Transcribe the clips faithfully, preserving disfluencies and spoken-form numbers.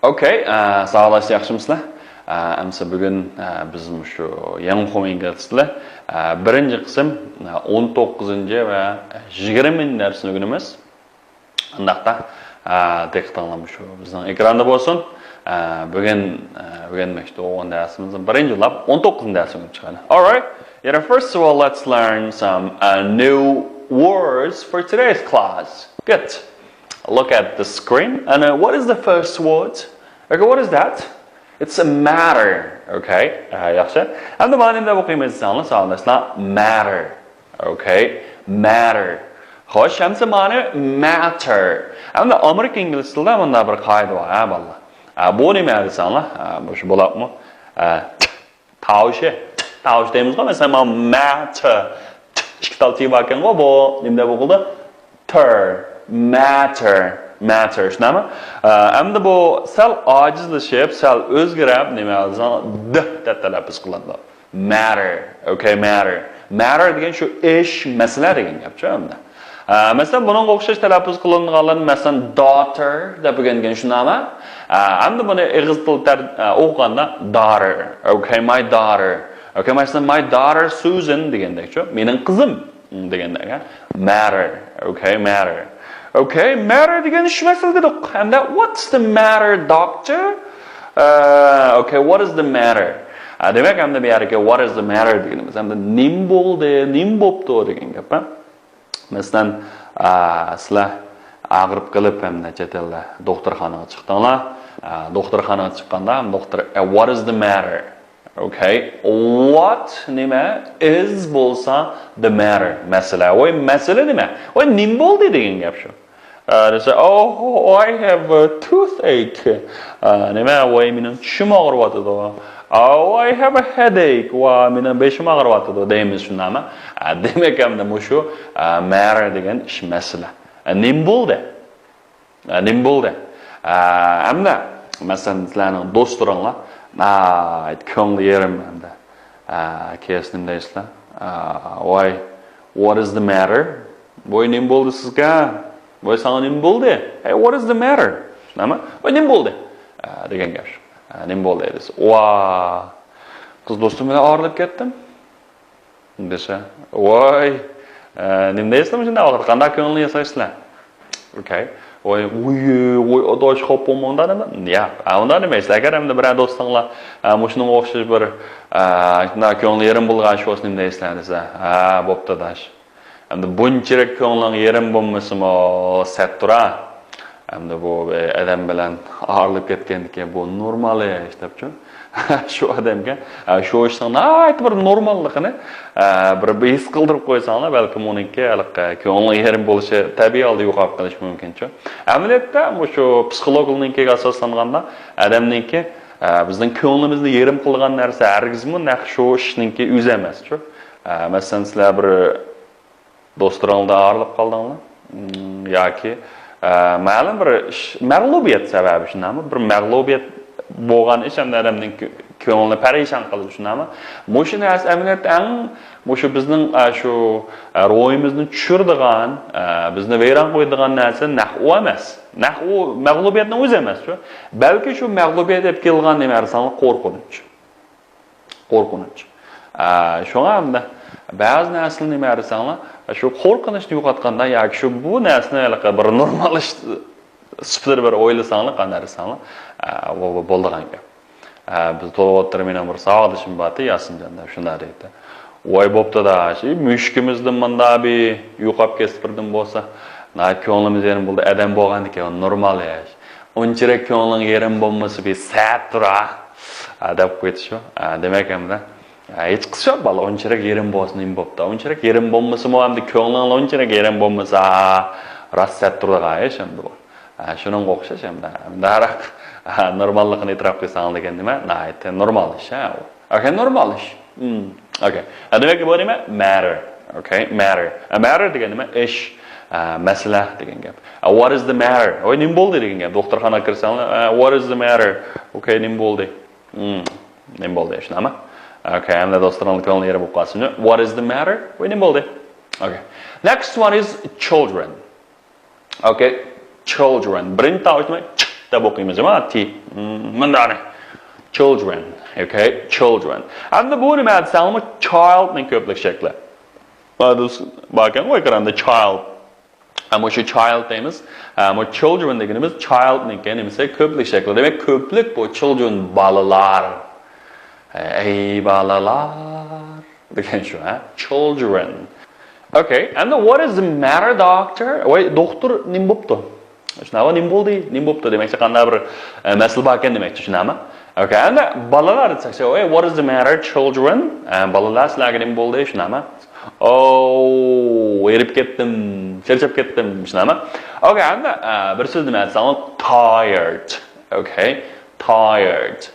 Okay, ئە، ساغلاشتا ياخشىمۇسىلەر؟ ئە، ئەمسە بۈگۈن، ئە، بىز مۇشۇ ياڭخۇ ئىنگلىز تىلى، ئە، بىرىنچى قىسىم، ئە، ئون توققۇزىنچى ۋە يىگىرمىنچى دەرسنى ئۆگىنىمىز. ئۇنداقتا، ئە، دىققىتىڭلار مۇشۇ بىزنىڭ ئېكراندا بولسۇن. ئە، بۈگۈن، ئە، ئۆگەنمەكچى بولغان دەرسىمىزنىڭ بىرىنچى بولۇپ ئون توققۇزىنچى دەرسنى ئۆگىنىپ چىقايلى. Alright. Yeah, first of all, let's learn some, uh, new words for today's class. Good. Look at the screen. And, uh, what is the first word? Okay, what is that? It's a matter. Okay. ئە، ياخشى. ئەمدى مانا نېمە دەپ ئوقۇيمىز دېسەڭلار، ساۋاقداشلار. Matter. Okay. Matter. خوش، ئەمسە مانا matter. ئەمدى ئامېرىكا ئىنگلىز تىلىدا مۇنداق بىر قائىدە بار، ھە، بالىلار. ئە، بۇ نېمە دېسەڭلار، ئە، مۇشۇ بولۇپمۇ؟ ئە، تاۋۇشى، تاۋۇش دەيمىزغۇ، مەسىلەن، مانا matter، ئىككى تال تى باركەنغۇ، بۇ نېمە دەپ ئوقۇلدى؟ Ter، matter، matter، شۇنداقمۇ؟ ئە، ئەمدى بۇ سەل ئاجىزلىشىپ، سەل ئۆزگىرىپ، نېمە دېسەڭ، د دەپ تەلەپپۇز قىلىنىدۇ. Matter، okay, matter. Matter دېگەن شۇ ئىش، مەسىلە دېگەن گەپچۇ ئەمدى. ئە، مەسىلەن، بۇنىڭغا ئوخشاش تەلەپپۇز قىلىنغانلارنى، مەسىلەن، daughter دەپ ئۆگەنگەن شۇنداقمۇ؟ ئە، ئەمدى بۇنى ئېغىز تىل تەر-، ئە، ئوقۇغاندا daughter، okay, my daughter. Okay, مەسىلەن، my daughter Susan دېگەندەكچۇ، مېنىڭ قىزىم دېگەندەك، ھە؟ Matter، okay, matter. Okay, matter دېگەن ئىش، مەسىلە دېدۇق. ئەمدى what's the matter, doctor? ئە، okay, what is the matter? ئە، دېمەك، ئەمدى بۇ يەردىكى what is the matter دېگىنىمىز ئەمدى نېمە بولدى، نېمە بوپتۇ دېگەن گەپ، ھە؟ مەسىلەن، ئا، سىلەر ئاغرىپ قېلىپ ھەمدە چەت ئەلدە دوختۇرخانىغا چىقتىڭلار. ئا، دوختۇرخانىغا چىققاندا ھەم دوختۇر، ئە، what is the matter? Okay. What نېمە؟ Is بولسا the matter، مەسىلە. ۋاي، مەسىلە نېمە؟ ۋاي، نېمە بولدى دېگەن گەپ شۇ. ئا، دېسە، oh, I have a toothache. ئا، نېمە؟ ۋاي، مېنىڭ چىشىم ئاغرىۋاتىدۇ. Oh, I have a headache. ۋا، مېنىڭ بېشىم ئاغرىۋاتىدۇ دەيمىز شۇنداقمۇ؟ ئا، دېمەك ئەمدى مۇشۇ، ئا، matter دېگەن ئىش، مەسىلە. ئا، نېمە بولدى؟ ئا، نېمە بولدى؟ ئا، ئەمدى، مەسىلەن، سىلەرنىڭ دوستلىرىڭلار، ناھايىتى كۆڭلى يېرىم ئەمدى. ئا، كېيىنسى نېمە دەيسىلەر؟ ئا، ۋاي، what is the matter? ۋاي، نېمە بولدى سىزگە؟ ۋاي، ساڭا نېمە بولدى؟ Hey, what is the matter? شۇنداقمۇ؟ ۋاي، نېمە بولدى؟ ئا، دېگەن گەپ شۇ. ئا، نېمە بولدى دېسە، ۋا، قىز دوستۇم بىلەن ئايرىلىپ كەتتىم. دېسە، ۋاي، ئە، نېمە دەيسىلەر مۇشۇنداق ۋاقىتتا؟ قانداق كۆڭۈلنى ياسايسىلەر؟ Okay. ۋاي، ۋۇي، ۋۇي، ئاداش، خاپا بولما، ئۇنداق نېمە؟ ياق، ئە، ئۇنداق نېمە ئىش. ئەگەر ئەمدى بىرەر دوستۇڭلار، ئە، مۇشۇنىڭغا ئوخشاش بىر، ئە، شۇنداق كۆڭلى يېرىم بولغان ئىش بولسا نېمە دەيسىلەر دېسە، ھە، بوپتۇ ئاداش. ئەمدى بۇنچىلىك كۆڭلۈڭ يېرىم بولمىسىمۇ، سەت تۇرا. ئەمدى بۇ ئادەم بىلەن ئايرىلىپ كەتكەندىكىن بۇ نورمال ئىش دەپچۇ. شۇ ئادەمگە، ئە، شۇ ئىشنىڭ ناھايىتى بىر نورماللىقىنى، ئە، بىر، بىر ھېس قىلدۇرۇپ قويساڭلار، بەلكىم ئۇنىڭكى ھېلىقى كۆڭلى يېرىم بولۇشى تەبىئىي ھالدا يوقاپ قېلىشى مۇمكىنچۇ. ئەمەلىيەتتە مۇشۇ پسىخولوگلارنىڭكىگە ئاساسلانغاندا، ئادەمنىڭكى، ئە، بىزنىڭ كۆڭلىمىزنى يېرىم قىلغان نەرسە ھەرگىزمۇ نەق شۇ ئىشنىڭكى ئۆزى ئەمەسچۇ. ئە، مەسىلەن، سىلەر بىر دوستلىرىڭلاردىن ئايرىلىپ قالدىڭلار. مم، ياكى، ئە، مەلۇم بىر ئىش، مەغلۇبىيەت سەۋەبى شۇنداقمۇ؟ بىر مەغلۇبىيەت بولغان ئىش ئەمدى ئادەمنىڭ كۆ-، كۆڭلىنى پەرىشان قىلىدۇ شۇنداقمۇ؟ مۇشۇ نەرسە ئەمەلىيەتتە ئەڭ، مۇشۇ بىزنىڭ، ئە، شۇ، ئە، روھىمىزنى چۈشۈرىدىغان، ئە، بىزنى ۋەيران قويىدىغان نەرسە نەق ئۇ ئەمەس. نەق ئۇ مەغلۇبىيەتنىڭ ئۆزى ئەمەسچۇ. بەلكى شۇ مەغلۇبىيەت ئېلىپ كېلىدىغان نېمە دېسەڭلار، قورقۇنچ. قورقۇنچ. ئە، شۇڭا ئەمدى بەزى نەرسىلەرنى نېمە دېسەڭلار، شۇ قورقۇنچنى يوقاتقاندا ياكى شۇ بۇ نەرسىنى ھېلىقى بىر نورمال ئىش سۈپىتىدە بىر ئويلىساڭلار، قانداق دېسەڭلار، ئە، بۇ، بۇ بولىدىغان گەپ. ئە، بىز تولا ئوتتۇرا مېنىڭ بىر ساۋاقدىشىم بارتى، ياسىنجان دەپ شۇنداق دەيتتى. ۋاي بوپتۇ-دا، شۇ مۈشۈكىمىزدىن مۇنداق بىر يوقاپ كەتسە بىردىن بولسا، ناھايىتى كۆڭلىمىز يېرىم بولدى، ئادەم بولغاندىكىن نورمال ئىش. ئۇنچىلىك كۆڭلۈڭ يېرىم بولمىسا بىر سەت تۇرا، ئە، دەپ قويدى شۇ. ئە، دېمەك ئەمدى، ئە، ھېچقىسى يوق بالا، ئۇنچىلىك يېرىم بولسا نېمە بوپتۇ؟ ئۇنچىلىك يېرىم بولمىسىمۇ ئەمدى كۆڭلۈڭلا ئۇنچىلىك يېرىم بولمىسا، راست سەت تۇرىدىغان ئىش ئەمدى بۇ. ئە، شۇنىڭغا ئوخشاش ئەمدى. دەرەق، ئە، نورماللىقىنى ئېتىراپ قىلساڭ دېگەن نېمە؟ ناھايىتى نورمال ئىش، ھە، ئۇ. Okay، نورمال ئىش. Hmm. Okay. ئە، دېمەك، بۇ نېمە؟ Matter. Okay، matter. ئە، matter دېگەن نېمە؟ ئىش. ئە، مەسىلە دېگەن گەپ. ئە، what is the matter? ۋاي، نېمە بولدى دېگەن گەپ. دوختۇرخانىغا كىرسەڭلار، ئە، what is the matter? Okay، نېمە بولدى؟ Hmm. نېمە بولدى؟ شۇنداقمۇ؟ Okay، ئەمدى دوستلىرىڭلار كۆڭلى يېرىم بولۇپ قالسۇن. What is the matter? ۋاي، نېمە بولدى؟ Okay. Next one is children. Okay، children. بىرىنچى تاۋۇش نېمە؟ چ. دەپ ئوقۇيمىز، جامائەت، تى. مم، مۇنداقنى. Children. Okay, children. ئەمدى بۇ نېمە دېسەڭلارمۇ، childنىڭ كۆپلۈك شەكلى. باركەن، ۋاي، قاراڭدا، child. ئەمما شۇ child دەيمىز. ئەمما children دېگىنىمىز childنىڭكى نېمىسى، كۆپلۈك شەكلى. دېمەك، كۆپلۈك بۇ children، بالىلار. ئەي بالىلار دېگەن شۇ، ھە؟ Children. Okay, and what is the matter, doctor? ۋاي، دوختۇر، نېمە بوپتۇ؟ شۇنداق، نېمە بولدى؟ نېمە بوپتۇ دېمەكچى، قانداق بىر، ئە، مەسىلە باركەن دېمەكچى، شۇنداقمۇ؟ Okay, and بالىلار دېسەك، ۋاي، what is the matter, children? ئە، بالىلار، سىلەرگە نېمە بولدى، شۇنداقمۇ؟ ئوو، ھېرىپ كەتتىم، چارچاپ كەتتىم، شۇنداقمۇ؟ Okay, and، ئە، بىر سۆز نېمە دېسەڭ، tired. Okay, tired.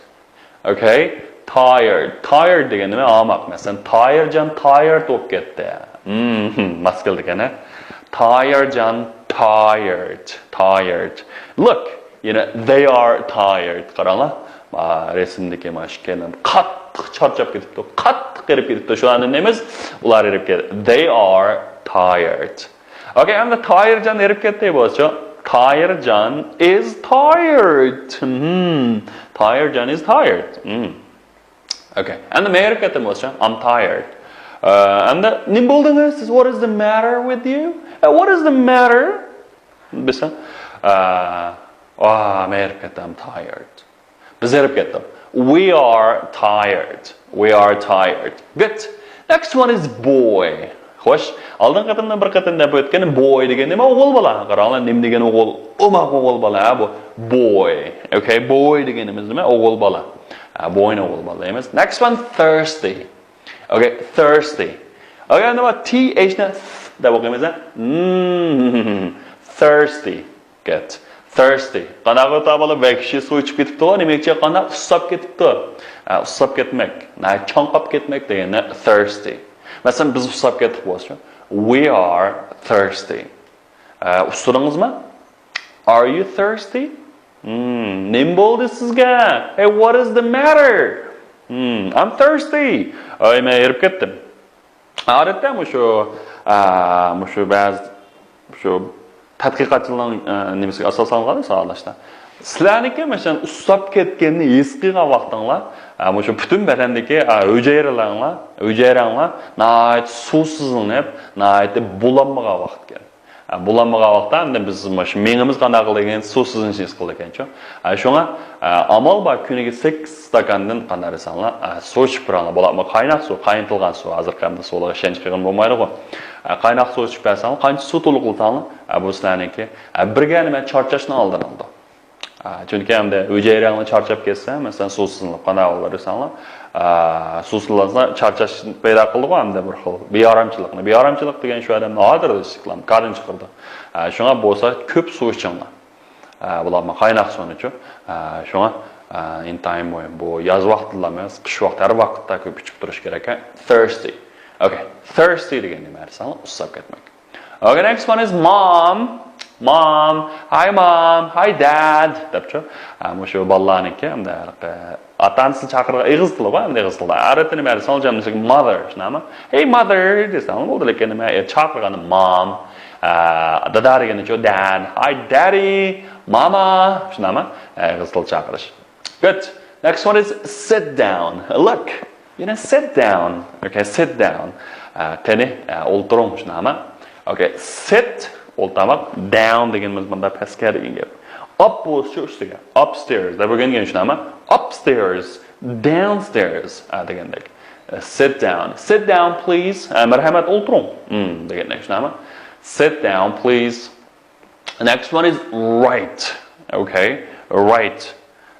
Okay, tired. Tired دېگەن نېمە؟ ئاماق. مەسىلەن، تايىرجان tired بولۇپ كەتتى. مم، ماس كېلىدىكەن، ھە؟ تايىرجان tired. Tired. Look, you know, they are tired. قاراڭلار. ما، رەسىمدىكى مانا ئىككىيلەن قاتتىق چارچاپ كېتىپتۇ. قاتتىق ھېرىپ كېتىپتۇ. شۇلارنى نېمىز؟ ئۇلار ھېرىپ كەتتى. They are tired. Okay, ئەمدى تايىرجان ھېرىپ كەتتى بولسا، تايىرجان is tired. Hmm. تايىرجان is tired. Hmm. Okay. ئەمدى مەن ھېرىپ كەتتىم بولسا، I'm tired. ئە، ئەمدى نېمە بولدىڭىز سىز؟ What is the matter with you? ئە، what is the matter? بىلسەڭ، ئە، ئا، مەن ھېرىپ كەتتىم، I'm tired. بىز ھېرىپ كەتتۇق. We are tired. We are tired. Good. Next one is boy. خوش، ئالدىنقى قېتىمدىن بىر قېتىم دەپ ئۆتكەن، boy دېگەن نېمە؟ ئوغۇل بالا. قاراڭلار، نېمە دېگەن ئوغۇل؟ ئوماق ئوغۇل بالا، ھە، بۇ. Boy. Okay, boy دېگىنىمىز نېمە؟ ئوغۇل بالا. ھە، boyنى ئوغۇل بالا دەيمىز. Next one, thirsty. Okay, thirsty. Okay, ئەمدى بۇ T H نى th دەپ ئوقۇيمىز، ھە؟ Hmm, thirsty. Good. Thirsty. قانداق ئۆتە بالا ۋەھشىي سۇ ئىچىپ كېتىپتۇ، نېمە ئىچى قانداق ئۇسساپ كېتىپتۇ. ئە، ئۇسساپ كەتمەك. نە، چاڭقاپ كەتمەك دېگەننى thirsty. مەسىلەن، بىز ئۇسساپ كەتتۇق بولسا، we are thirsty. ئە، ئۇسسىدىڭىزمۇ؟ Are you thirsty? Hmm, نېمە بولدى سىزگە؟ Hey, what is the matter? Hmm, I'm thirsty. ئاي، مەن ھېرىپ كەتتىم. ئادەتتە مۇشۇ، ئا، مۇشۇ بەزى شۇ تەتقىقاتچىلارنىڭ، ئا، نېمىسىگە ئاساسلانغان سوئاللاشتا. سىلەرنىڭكى، مەسىلەن، ئۇسساپ كەتكەننى ھېس قىلغان ۋاقتىڭلار، ئا، مۇشۇ پۈتۈن بەدەندىكى، ئا، ھۈجەيرىلەرنىڭلار، ھۈجەيرەڭلار ناھايىتى سۇسىزلىنىپ، ناھايىتى بۇلانمىغان ۋاقىتكەن. ئا، بۇلانمىغان ۋاقىتتا ئەمدى بىز مۇشۇ مېڭىمىز قانداق قىلىدىكەن، سۇسىزلىنىشنى ھېس قىلىدىكەنچۇ. ئا، شۇڭا، ئا، ئامال بار كۈنىگە سەككىز ئىستاكاندىن قانداق دېسەڭلار، ئا، سۇ ئىچىپ بېرىڭلار. بولۇپمۇ قايناق سۇ، قاينىتىلغان سۇ، ھازىرقى ئەمدى سۇلارغا ئىشەنچ قىلغىلى بولمايدىغۇ. ئا، قايناق سۇ ئىچىپ بەرسەڭلار، قانچە سۇ تولا قىلساڭلار، ئا، بۇ سىلەرنىڭكى، ئا، بىرگە نېمە چارچاشنىڭ ئالدىنى ئالىدۇ. ئا، چۈنكى ئەمدى ھۈجەيرەڭلار چارچاپ كەتسە، مەسىلەن، سۇسىزلىنىپ قانداق بولىدۇ دېسەڭلار، ئا، سۇسىزلانسا چارچاش پەيدا قىلىدىغۇ ئەمدى بىر خىل بىئارامچىلىقنى. بىئارامچىلىق دېگەن شۇ ئادەمنى ھازىر ئىشلىكلام كاردىن چىقىرىدۇ. ئا، شۇڭا بولسا كۆپ سۇ ئىچىڭلار. ئا، بۇلارمۇ قايناق سۇنىچۇ. ئا، شۇڭا، ئا، ئىنتايىن مۇھىم. بۇ ياز ۋاقتىلا ئەمەس، قىش ۋاقتى، ھەر ۋاقىتتا كۆپ ئىچىپ تۇرۇش كېرەك. Thirsty. Okay. Thirsty دېگەن نېمە دېسەڭلار، ئۇسساپ كەتمەك. Okay, next one is mom. Mom. Hi, mom. Hi, dad. دەپچۇ. ئا، مۇشۇ بالىلارنىڭكى، ئەمدى ھېلىقى ئاتا-ئانىسى چاقىرغان ئېغىز تىلى بار، ئەمدى ئېغىز تىلدا. ئارىدىن نېمە دېسەڭلار، جانلىشىدىكى mother، شۇنداقمۇ؟ Hey, mother دېسەڭلار بولىدۇ، لېكىن نېمە، ئېيت-، چاقىرغاندا mom. ئا، دادا دېگەندىچۇ، dad. Hi, daddy. ماما. شۇنداقمۇ؟ ئېغىز تىلى چاقىرىش. Good. Next one is sit down. Look. You know, sit down. Okay, sit down. ئە، قېنى، ئە، ئولتۇرۇڭ، شۇنداقمۇ؟ Okay, sit، ئولتۇرماق، down دېگىنىمىز مۇنداق پەسكە دېگەن گەپ. Up بولسىچۇ ئۈستىگە. Upstairs دەپ ئۆگەنگەن، شۇنداقمۇ؟ Upstairs, downstairs، ئە، دېگەندەك. ئە، sit down. Sit down, please. ئە، مەرھەمەت، ئولتۇرۇڭ. Hmm، دېگەندەك، شۇنداقمۇ؟ Sit down, please. Next one is right. Okay, right.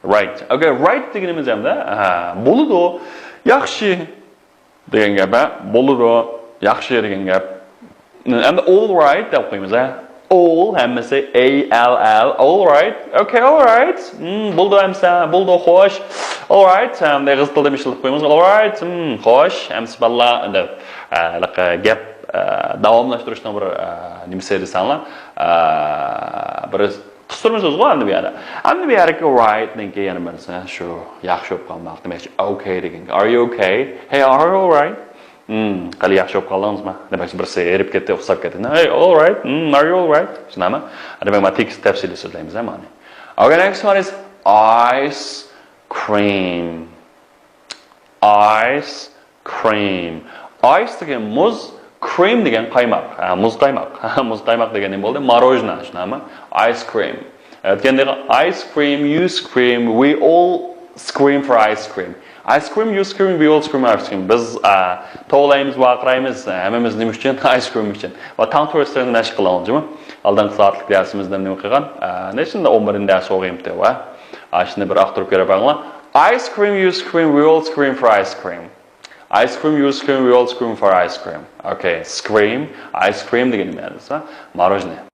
Right. Okay, right دېگىنىمىز ئەمدى، ھە، بولىدۇ، ياخشى دېگەن گەپ، ھە؟ بولىدۇ، ياخشى دېگەن گەپ. ئەمدى all right دەپ قويىمىز، ھە؟ All، ھەممىسى، A L L, all right. Okay, all right. Hmm، بولىدۇ ئەمسە، بولىدۇ، خوش. All right، ئەمدى ئېغىز تىلدا ئىشلىتىپ قويىمىز. All right، hmm، خوش، ئەمسە بالىلار دەپ، ئە، گەپ، ئە، داۋاملاشتۇرۇشنىڭ بىر، ئە، نېمىسى دېسەڭلار، ئە، بىر قىستۇرما سۆزغۇ ئەمدى بۇ يەردە. ئەمدى بۇ يەردىكى right نىڭكى يەنە بىرسى شۇ ياخشى بولۇپ قالماق دېمەكچى. Okay دېگەن. Are you okay? Hey, are you all right? Hmm، قېنى ياخشى بولۇپ قالدىڭىزمۇ؟ دېمەكچى، بىرسى ھېرىپ كەتتى، ئۇسساپ كەتتى. Hey, all right. Hmm, are you all right? شۇنداقمۇ؟ دېمەك، مانا تېكىست تەپسىلىي سۆزلەيمىز، ھە، مانا. Okay, next one is ice cream. Ice cream. Ice دېگەن مۇز، cream دېگەن قايماق. ھە، مۇز قايماق. مۇز قايماق دېگەن نېمە بولدى؟ ماروژنا، شۇنداقمۇ؟ Ice cream. ئۆتكەندە ice cream, you scream, we all scream for ice cream. Ice cream, you scream, we all scream for ice cream. بىز، ئە، توۋلايمىز، ۋارقىرايمىز، ھەممىمىز نېمە ئۈچۈن؟ Ice cream ئۈچۈن. ۋە تاڭ تۈرىسىدىن مەشىق قىلىڭلار جۇمۇ. ئالدىنقى سائەتلىك دەرسىمىزدە نېمە قىلغان؟ ئە، نەچچىدە ئون بىرىنچى دەرس بولغىيمتى ۋە ئاشۇنى بىر ئاختۇرۇپ كۆرۈپ بېقىڭلار. Ice cream, you scream, we all scream for ice cream. Ice cream, you scream, we all scream for ice cream. Okay, scream, ice cream دېگەن نېمە دېسە، ماروژنى.